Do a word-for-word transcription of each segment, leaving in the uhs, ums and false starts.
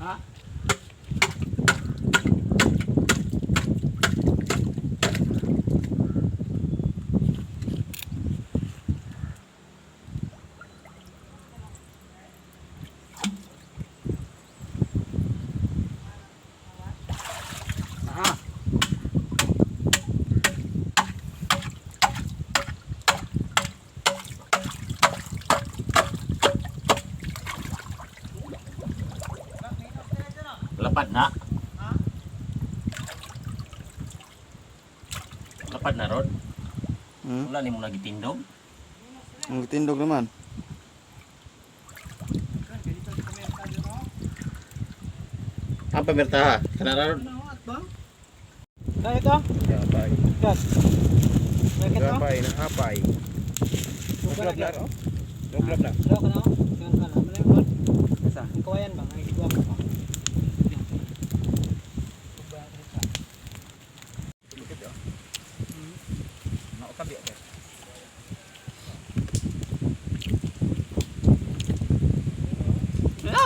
Ah. Lapad na. Lapad na, Rod. Hmm? Wala nimo nagitindog? Ang tindog naman. Ang pamertaha, kana ra. Ano, at ba? Kaya ito? Gapay. Gas. Kaya ito? Gapay, nahapay. Sugar Nag-vlog na, na. Oh. Nag-vlog na. Ano ka na? Yan ka na. Ano yung man? Asa? Ang kawayan ba? Ang igwa ko pa. Yan. Tumikit, oh. Hmm. Makabi, okay. Ano?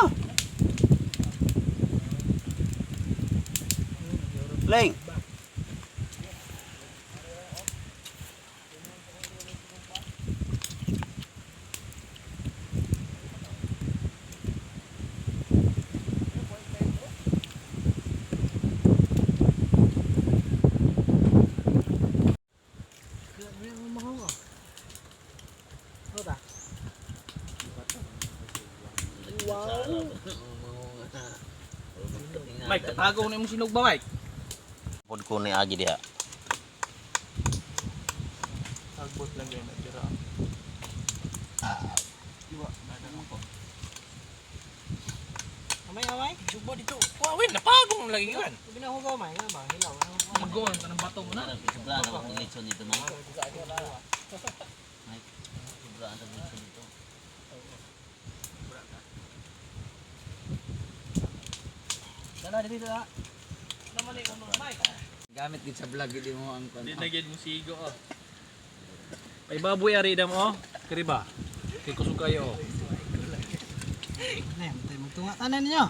Play. Wow. Mike, katago na imong sinugba, Mike. Pod ko ni agi diha. Tagbot lang yun, dira. Diba? Amay, amay. Subo dito. Wa, win, napagong lagi yun. Ginahugaw, may nga ba? Hilaw, ano? Maguan ka ng bato mo na. Sobra na akong lechon dito, Mike. Mike, sobra ang lechon dito. Sobra ka. Dala, dali, dala. Naman yung unod, Mike. Gamit gid sa vlog, gid mo ang Di na gid mo sigo, oh. Ay, baboy, ari, dam, oh. Kiri ba? Kay kusog kayo, oh. Nay, magtunga tanan ninyo.